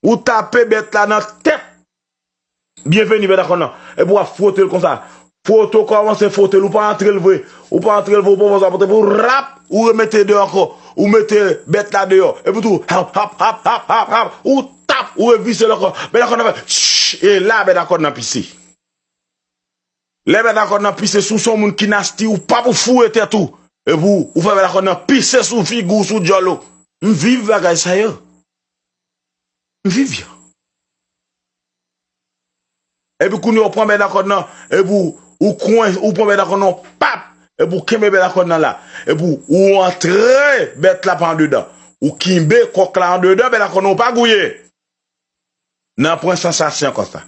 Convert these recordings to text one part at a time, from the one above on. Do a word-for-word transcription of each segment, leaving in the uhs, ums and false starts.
Ou tape bèt la nan tèt. Byenveni, bèt a kòn nan. Epi w ap fwote l konsa. Fwote, w kòmanse fwote l, ou pa antre l vre. Ou pa antre l vre, ou pran sa, pote pou rap, ou remete deyò ankò. Ou mete bèt la deyò. Epi tou, hap, hap, hap, hap, hap, hap. Ou tap, ou revise l ankò. Bèt a kòn nan fè, tch, e la, bèt a kòn nan pise. Lè bèt a kòn nan pise sou, se yon moun ki nasti, ou pa pou foure tèt ou. Epi w, ou fè bèt a kòn nan pise sou figi w, sou djòl ou. M viv bagay sa yo. M viv yo. Epi kounye a, ou pran bèt a kòn nan, epi w, ou kwen, ou pran bèt a kòn nan, pap! Epi w kenbe bèt a kòn nan la. Epi w, ou antre bèt la pa andedan. Ou kenbe kòk la andedan, bèt a kòn nan, ou pa gouye. Nan pran sansasyon konsa.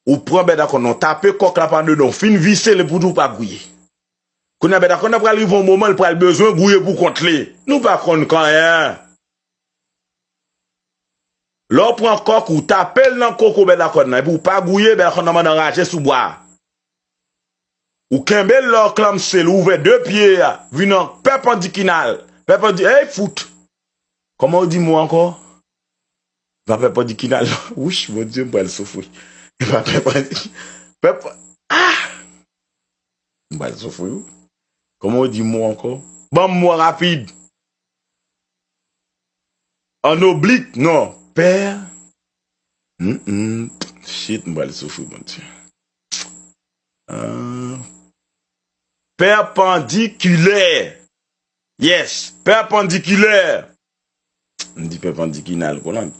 Ou pran bèt a kòn nan, tape kòk la pa andedan, fin vise l epi tou pa gouye. Kounye a bèt a kòn nan pral rive yon moman, l pral bezwen gouye pou kont li. Nou pa konn anyen. Lè w pran kòk ou, tape l nan koko bèt a kòn nan, epi w pa gouye, bèt a kòn nan mande anraje sou bwa a. Ou kenbe l lè w klamse l, ou ouvè de pye a, vin an pèpandikinal. Pèpandi, ey, fout! Kòman yo di mo ankò? Pa pèpandikinal, non. Wouch, Bondye, m pral soufri. Pa pèpandi-, pèp-, ah! M pral soufri, wi. Kòman yo di mo ankò? Ban m mo rapid. An oblik, non. Pè. Mm, mm. Shit, m pral soufri, Bondye. Ah. Pèpandikilè. Yes, pèpandikilè. M di pèpandikinal, konan.